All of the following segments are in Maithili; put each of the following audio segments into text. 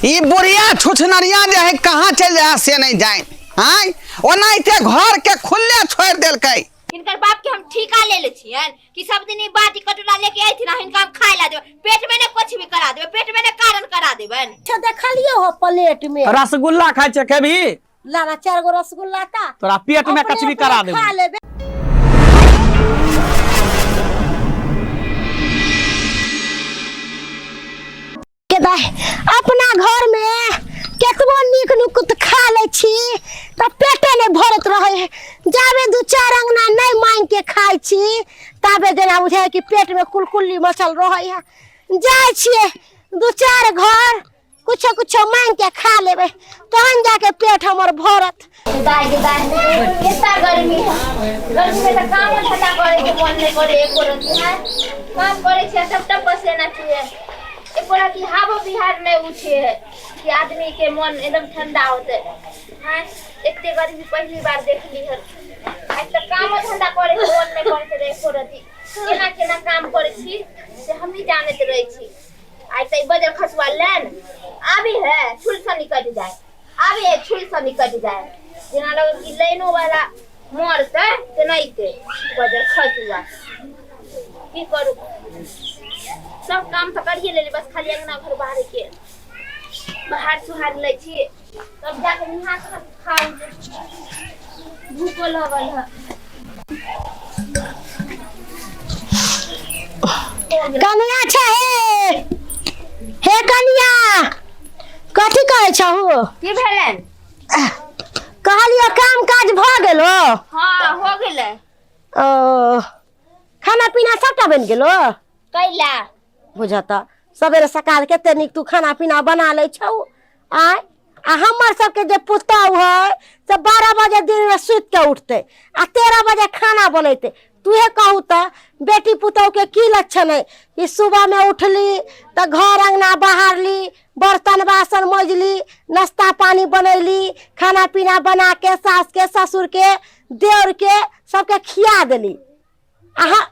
ई बुढ़िया छुछनरिया जे है कहाँ चलि जाए से नहीं जाए आँय ओनाहिते घर के खुले छोड़ि देलकै। हिनकर बाप के हम ठीका ले ले छियन कि सब दिन ई बाटी कटोरा लेके अयथिन आ हिनका हम खाय ला देबै, पेट में ने कुछ भी करा देबै, पेट में ने कारण करा देबनि। अच्छा देखलियो हो प्लेट में रसगुल्ला खाइ छै खेबही? लाना चार गो रसगुल्ला ता तोरा पेट में अपने कचबी अपने करा देबो। खा लेबे। के दाय अपना घर में केतबो नीक नुकुत खा लै छी तऽ पेटे नहि भरैत रहै है। जाबे दू चार अंगना नहि मांगि के खाइ छी ताबे जेना बुझाइ कि पेट में कुलकुल्ली मचल रहै है। जाइ छियै दू चार घर कुछो कुछो मांगि के खा लेबै तहन जाके पेट हमर भरत। दाय के दाय कितना गर्मी है, गर्मी में तो कामो धंधा करे के मन नहीं करे एको रत्ती है। काम करे छे सबटा पसेना छुए, एको रत्ती हवा बिहार नहीं उठे है कि आदमी के मन एकदम ठंडा होते हैं। एते गर्मी पहली बार देखली है। आज तक कामो धंधा करे के मन नहीं करे थे एको रत्ती। केना केना काम करे छी से हम नहीं जानते रहे छी। आज तक बजर खसुआ लेन आबी है छुल से निकट जाए, आबे है छुल से निकट जाए, जेना लगे कि लाइनो वाला मरते तेनाहिते बजर खसुआ। की करू, सब काम तो करिए लेली, बस खाली अंगना घर बाहर के बाहर सुहार लै छी तब जाके नहा के खाउ। भूखो लगल है। कनिया छै हे, हे कनिया कथी कहै छहु? की भेलनि? कहलियो काम काज भऽ गेलो? हाँ हो गेलै। ओ खाना पीना सबटा बनि गेलो? कैला बुझत सवेरे सकाल कते नीक तू खाना पीना बना लै छौ। आय आ हमर सबके जे पुतहु है से 12 बजे दिन में सुति के उठते आ 13 बजे खाना बनेते। तूहे कहू तऽ बेटी पुतहु के की लक्षण है कि सुबह में उठली तऽ घर अंगना बहारली, बर्तन बासन मजली, नाश्ता पानी बनैली, खाना पीना बना के सास के ससुर के देवर के सबके खिया देली। अहाँ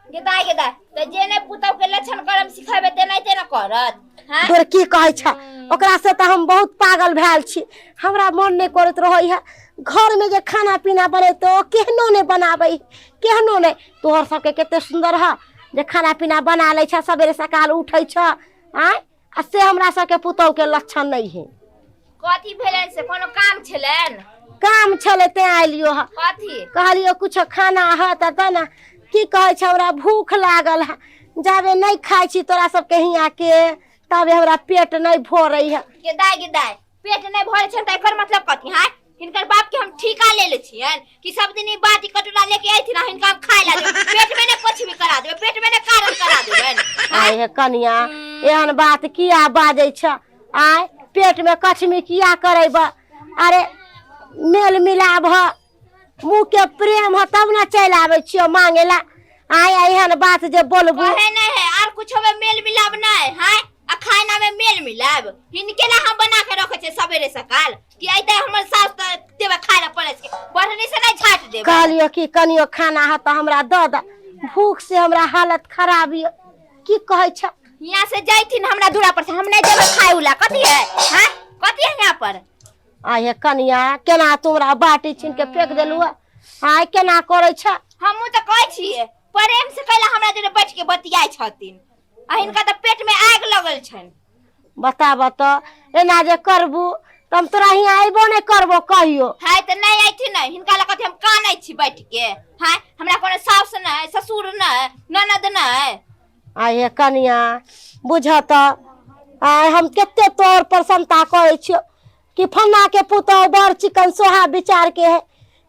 गेदाय गेदाय तऽ जे नहि पुतहु के लक्षण करम सिखेबै तेनाहिते ने करत। हाँ? तोर की कहै छ ओकरा से तऽ हम बहुत पागल भेल छी। हमरा मन नहि करैत रहै है घर में जे खाना पीना बनेतो केहनो नहि बनाबै, केहनो नहि। तोहर सबके कते सुंदर है जे खाना पीना बना लै छ, सवेरे सकाल उठै छ। आँय आ से हमरा सबके पुतहु के लक्षण नहीं है। कथी भेलनि से कोनो काम छलनि? काम छलै तें आइलियो है। कथी? कहलियो कुछ खाना है तऽ दे ना। की कहै छ हमरा भूख लागल है, जाबे नहीं खाइ छी तोरा सबके हियाँ के तबे हमरा पेट नहीं भरै है। गे दाय गे दाय पेट नहीं भरै छनि तऽ एकर मतलब कथी है? हिनकर बाप के हम ठीका ले ले छियनि कि सब दिन ई बाटी कटोरा लेके अयथिन आ हिनका हम खाय ला देबै, पेट में ने कुछ भी करा देबै, पेट में ने कारण करा देबनि। आय हे कनिया एहन बात किया बाजै छ? आय पेट में कछमी किया करेब? अरे मेल मिलाप ह, मुँह के प्रेम ह तब ने चलि आबै छियो मांगे ला। आय एहन बात जे बोलबू कहे नहीं है आर कुछो में मेल मिलाप नहीं है आ खाना में मेल मिलाप हिनके ला हम बना के रखे छे सवेरे सकाल कि अइते हमर सास त देबे खाय ला पड़े छै, बढ़नी से नहीं झाट देबे। कहलियो कि कनियो खाना ह त हमरा the the, भूख से हमरा हालत खराब य। की कहै छ? हियां से जैथिन हमरा दूरा पर से हम नहीं देबे खाय उला। कथी है? हां कथी है हियां पर? आय हे कनिया केना तुमरा बाटी छीन के फेंक देलु? आय केना करै छ? हमहूँ तऽ कहै छियै प्रेम से कैला हमरा जरे बैठ के बतियाइ छथिन आ हिनका तऽ पेट में आगि लगल छनि। बताब तऽ एना जे करबू तऽ हम तोरा हियाँ अयबो नहि करबो कहियो। हाय तऽ नहि अयथिन नहि, हिनका लग कथी हम कानै छी बैठ के? हाय हमरा कोनो साउस नहि, ससुर नहि, ननद नहि। आय हे कनिया बुझ तऽ आय हम कते तोहर प्रसन्नता करै छियौ कि फन्ना के पुतहु बड़ चिकन सोहा विचार के है,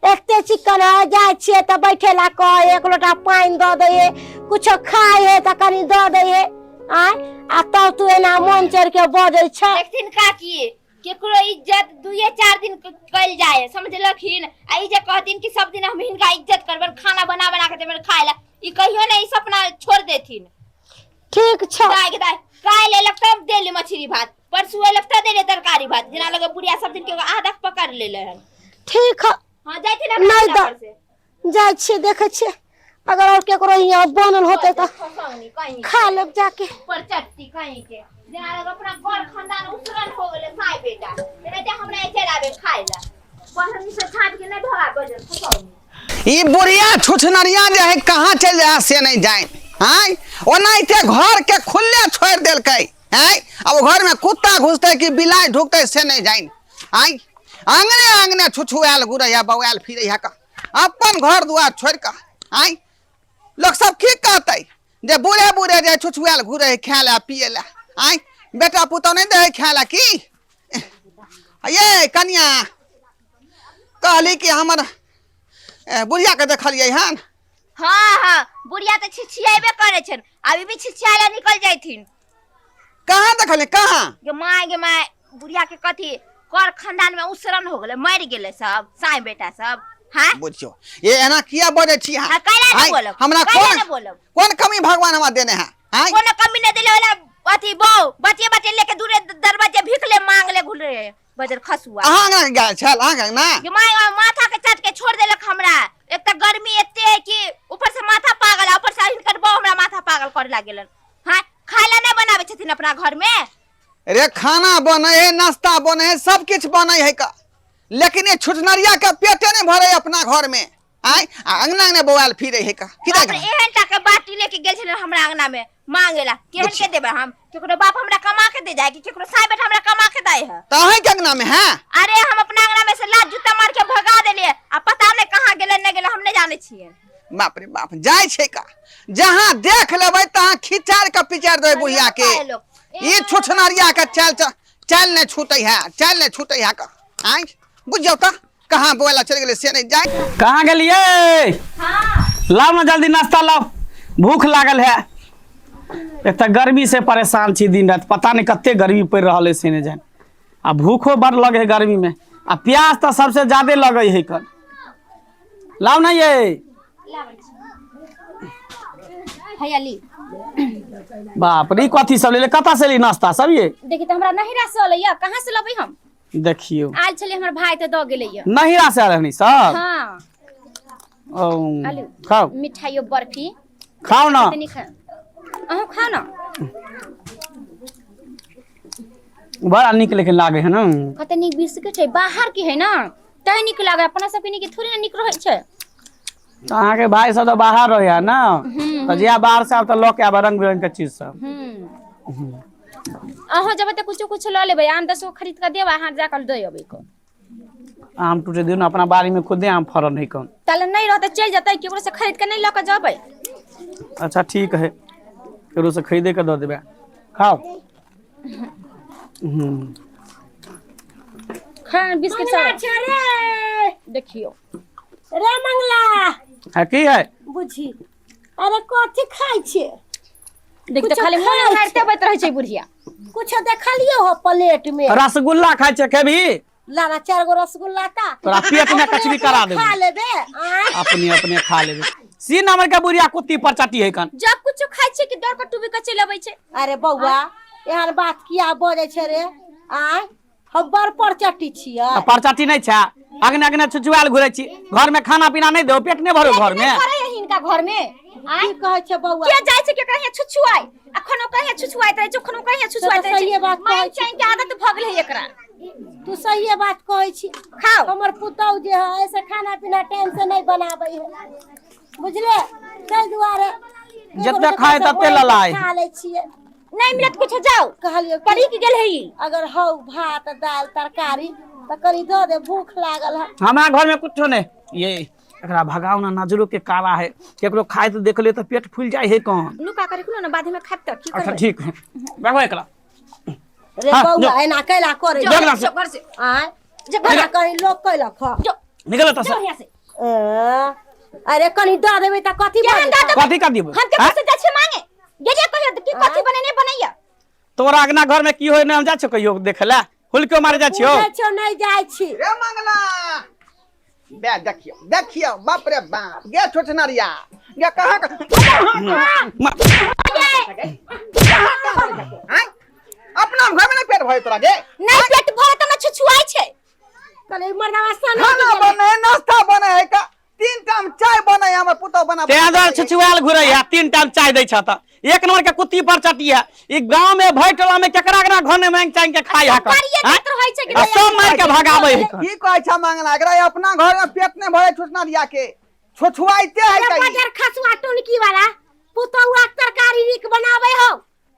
एते चिकन है जाइ छियै तऽ बैठे ला कह एक लोटा पानि दऽ दै है, कुछो खाय है तऽ कनि दऽ दै है। आय आ तब तू एना मन चढ़ के बजै छ। देखथिन काकी केकरो इज्जत 2-4 दिन कयल जाय समझलखिन। आ ई जे कहथिन कि सब दिन हम हिनका इज्जत करबनि, खाना बना बना के देबनि खाय ला, ई कहियो नहि, ई सपना छोड़ देथिन। ठीक छ। दाय के दाय काल्हि एलक तब देली मछली भात, परसू एलक तब देली तरकारी भात, जेना लगे बुढ़िया सब दिन के आधा पकड़ लेले हन। ठीक है। हाँ, जाय ना नहीं द जाय छियै, देखै छियै अगर और केकरो हियाँ बनल होतै तऽ खसौनी कहीं खा लेब जाके। ऊपर चट्टी कहीं के, जेना लगे अपना घर खानदान उसरन हो गेलै। पढ़नी से छाट के नहीं भगा बजल फसाउ। ई बुढ़िया छुछनरिया जे है कहाँ चलि जाए से नहीं जाए। आँय, ओनाहिते घर के खुले छोड़ि देलकै। आँय, अब घर में कुत्ता घुसतै कि बिलाइ ढुकतै से नहीं जाइन। आँय, आंगने आंगने छुछुआयल घुरै है, बौआयल फिरै है का, अपन घर दुआर छोड़ि कऽ। आँय, लोक सब की कहतै जे बूढ़े बूढ़े जे छुछुआयल घुरै है खाय लए पिए लए। आँय, बेटा पुतहु नहीं दै है खाय लए की? ये कनिया कहली कि हमर बुढ़िया के देखलियै हन। हाँ हाँ, बुढ़िया तऽ छिछियाबे करै छनि, अभी भी छिछिया लए निकल जाइथिन। कहाँ देखलियै कहाँ? गे my, गे my, बुढ़िया के कथी कर खानदान में उसरन हो गेलै, मरि गेलै सब साई बेटा सब। हाँ बुझियो, ये एना किया बजै छी अहाँ? हाँ, कैला नहि आँय, बोलब? हमरा कैला कोन नहि बोलब? कोन कमी भगवान हमरा देने है? आँय? कोनो कमी नहि देले वाला अथी बौ बच्चे बच्चे लेके दूरे दरवाजे भीखले मांगले घुरे बजर खसुआ। अहाँ अंगना गेल छल? अहाँ अंगना? गे my, my, माथा के चाट के छोड़ देलक हमरा। एक तऽ गर्मी एते है कि ऊपर से माथा पागल, ऊपर से हिनकर बौ हमरा माथा पागल करे लागेलन। हाँ, खाय ला नहि बनाबै छथिन अपना घर में। रे खाना बनै है, नाश्ता बनै है, सब किछु बनै है का, लेकिन ये छुटनरिया के पेटे नहीं भरे अपना घर में। आय, आ अंगना अंगना बौआल फिरे है का की बाप रे, एहन टा के बाटी लेके गेल छलै हमरा अंगना में मांगेला। केहन के देबै हम? केकरो बाप हमरा कमा के दे जाए कि केकरो साई बेटा हमरा कमा के दे है? त अहीं के अंगना में है? अरे हम अपना अंगना में से लात जूता मार के भगा देलिए, आ पता नहीं कहाँ गेलै नहीं गेलै, हम नहीं जाने छियै। बाप रे बाप, जाय छै का, जहाँ देख लेबै तहाँ खिचार के पिचार देबै बुढ़िया के। ई छुछनरिया के चाल चाल नहीं छूटै है, चाल नहीं छूटै है का। आय बुझियौ त कहाँ बोला चलि गेलै से नहीं जाय। कहाँ गेलियै? लाउ ना जल्दी नाश्ता लाउ, भूख लागल है। एक तऽ गर्मी से परेशान छी दिन राति, पता नहीं कते गर्मी पड़ि रहल है से नहीं जान। आ भूखो बड़ लगे है गर्मी में, आ प्यास तऽ सबसे ज्यादे लगे है कन। लाउ ना ये। हयाली। बाप रे, कथी सब लेले, कतऽ से ली नाश्ता सब ये? देखी तऽ हमरा नहिरा से अलै, कहाँ से लबै हम? देखियो आयल छलै हमर भाई तऽ दऽ गेलै यऽ। नहिरा से आयल हनी सब? हाँ। ओ, आलू। खाओ। मिठाइयो बर्फी। खाओ ना। कतनी खा। अहूँ खाओ ना। बड़ा नीक लेकिन लागे है ना। कते नीक बिस्किट है, बाहर के है ना, तै नीक लागे, अपना सबके नीक थोड़ी ना नीक रहै छै। तऽ अहाँके भाई सब तऽ बाहर रहै है ना, तऽ जहिया बाहर से आब तऽ लऽ के आबे रंग बिरंग के चीज सब। अहाँ जेबै तऽ कुछो कुछो लऽ लेबै, आम 10 गो खरीद कऽ देब, अहाँ जाकऽ दऽ अबै कऽ। आम टूटे दियौ ने, अपना बाड़ी में खुदे आम फड़ल है कन। ताले नहीं रहतै चलि जेतै, केकरो से खरीद के नहीं लऽ कऽ जेबै। अच्छा ठीक है, केकरो से खरीदे के दऽ देबै। खाओ। खा बिस्किट सब। देखियो रे मंगला। है की है? बुझी, अरे कथी खाइ छियै? देख तऽ कुछो खाली मुँह खाइ मारिते अबैत रहै छै बुढ़िया। कुछो देखलियो हो प्लेट में? रसगुल्ला खाइ छै, खेबही? लाना 4 गो रसगुल्ला ता। तोरा पेट में कचरी करा देबो। खा लेबे। आँय? अपने अपने खा लेबे। सी नंबर के बुढ़िया कुत्ती पर चटी है कन। जब कुछो खाइ छै कि डर के टूबी के चलि अबै छै। अरे बौआ, एहन बात किया बजै छै रे? आँय, हम बड़ परचटी छियै। तऽ परचटी नहि छै, अगने अगने छुछुआयल घुरै छी, घर में खाना पीना नहि देबो, पेट नहि भरो घर में। भरै है हिनका घर में। आँय? की कहै छै बौआ? के जाइ छै केकरा हियाँ छुछुआइ? अखनो कहिया छुछुआइत रहै छै, अखनो कहिया छुछुआइत रहै छै। सहिए बात कहै माइन छी। चाइन के आदत भऽ गेलै है एकरा। तू सहिए बात कहै छी। खाओ। हमर पुतहु जे है ऐसे खाना पीना टाइम से नहीं बनाबै है, बुझले? ताहि दुआरे जते खाय तते ललाय। खा लै छियै। नहीं मिलत कुछ, जाओ। कहलियै कि पड़ी के गेल है ई। अगर हौ भात दाल तरकारी तऽ कनि दऽ दे, भूख लागल है। हमरा घर में कुछो नहीं। ये एकरा भगाओ ना, नजरो के काला है, केकरो खाए तो देख ले तो पेट फूल जाए है कौन। नुका कर रखलो ना, बाद में खाब त की अच्छा करबै? ठीक है, भगाओ एकरा। रे हाँ, बौआ, जो। एना कैला करै जो, जो ना से। जो घर से। आँय? जो घर एना कहीं लोक कैलक हँ? जो। निकल एतऽ जो से। यहाँ से। ए, अरे कनि दऽ देबै तऽ कथी केहन भऽ दऽ जेतै? देबै? कथी कर देबै? हम केकरो आँय? से जाइ छियै मांगे? गेलियै कहियो की कथी बनेने बनैया? तोरा अगना घर में की होय नहि हम जाइ छियौ कहियो देखे लए, हुलकियो मारे जाइ छियौ। बुझै छियौ, नहि जाइ छी। रे मंगला बे, देखियो देखियो, बाप रे बाप, गे छोटनरिया गे, कहाँ कहाँ अपना घर में नहीं पेट भरे तोरा गे? नहीं पेट भरे त न छुछुआइ छै। कहलियै मर्दावा सन खाना बने नाश्ता बने है का, तीन टाइम चाय बनै हमर पुतौ बना तें दुआरे छुछुआयल घुरै है तीन टाइम चाय दै छ तऽ एक नंबर के कुत्ती पर चटी है ई गांव में भरि टोला में केकरा केकरा घर में मांग चांग के खाय है करिए जात रहै छै कि आ सब मार के भगाबै है की कहै छ मंगला एकरा अपना घर में पेट नहीं भरे छुछना दिया के छुछुआइते है रे कहीं बजर खसुआ टुनकी वाला पुतौआ के तरकारी नीक बनाबै हो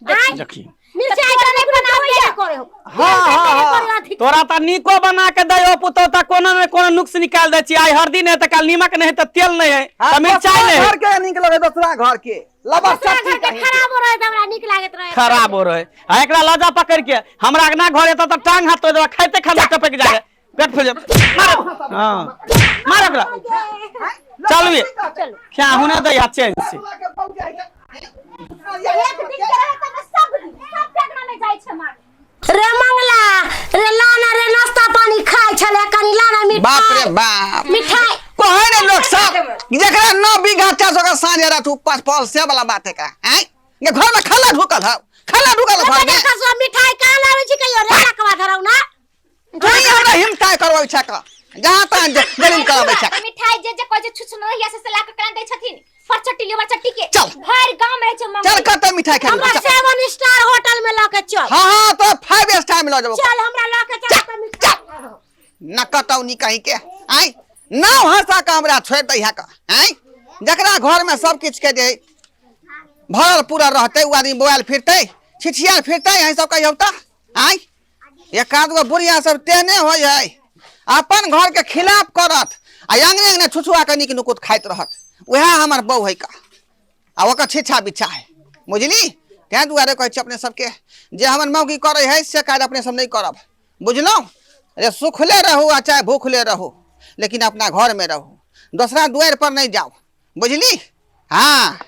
आँय? देखी मिरचाई के नहीं बनाबै करे हो हाँ, हाँ, हाँ। तोरा तऽ नीको बना के दै हो पुतौ तऽ कोनो ने कोनो नुक्स निकाल दै छी आइ हरदी नहि तऽ काल नीमक नहि तऽ तेल नहि है हाँ, तऽ मिरचाई दोसरा नहि घर के नीक लगे दोसरा घर के लबर दूसरा चट्टी घर के कहीं के। खराब हो रहे तऽ हमरा नीक लागैत रहे खराब हो रहे आ एकरा लजा पकड़ के हमरा अंगना घर एतऽ तऽ टांग हाथ तोड़ देबा खाइते खाइते टपक जाए पेट फूल जाए मार हाँ मार ओकरा हैं? चलू ये। चलू क्या हुना दै आ चैन से एक दिन के रहे तऽ सब दिन सब के अंगना में जाइ छै मार रे मंगला रे लाना रे नाश्ता पानी खाइ छले कनी लाना मिठाई बाप रे बाप मिठाई कहे ने लोग सब जकरा 9 बीघा चास ओकरा साँझ रात पाँच पल से वाला बात है का हैं ये घर में खाला ढुकल हौ खाला ढुकल हौ घर में खसुआ मिठाई कहाँ लाबै छी कहियो रे लकवा धरौ ना नहीं हमरा हिमता करबै छै का जहाँ तहाँ जलील कराबै छै मिठाई जे जे कहै छै छुछुन रहिया से से ला के करा दै छथिन परचट्टी लेबर चट्टी के चल। भरि गांव में रहै छै मंगल चल कतऽ मिठाई खाइ हमरा चल। सेवन स्टार होटल में लऽ के चल हाँ हाँ तो 5 स्टार में लऽ जेबो चल हमरा लऽ के चल तऽ मिठाई न कतौ नी कहीं के आय नाव हंसा के हमरा छोड़ि दै है का आय जकरा घर में सब किछु के जे भरल पूरल रहतै ओ आदमी बौआयल फिरतै छिछियाल फिरतै अहीं सब कहियौ तऽ आय एक आध गो बुढ़िया सब तेहने होइ है अपन घर के खिलाफ करत आ अंगने अंगने छुछुआ के नीक नुकुत खाइत रहत वएह हमर बहू है का आ ओकर छिछा बिछा है बुझली तें दुआरे कहै छी अपने सबके जे हमर मौगी करै है से काज अपने सब नहि करब बुझलहुँ अरे सुखले रहू आ चाहे भूखले रहू लेकिन अपना घरमे रहू दोसरा दुआरि पर नहि जाउ बुझली हाँ।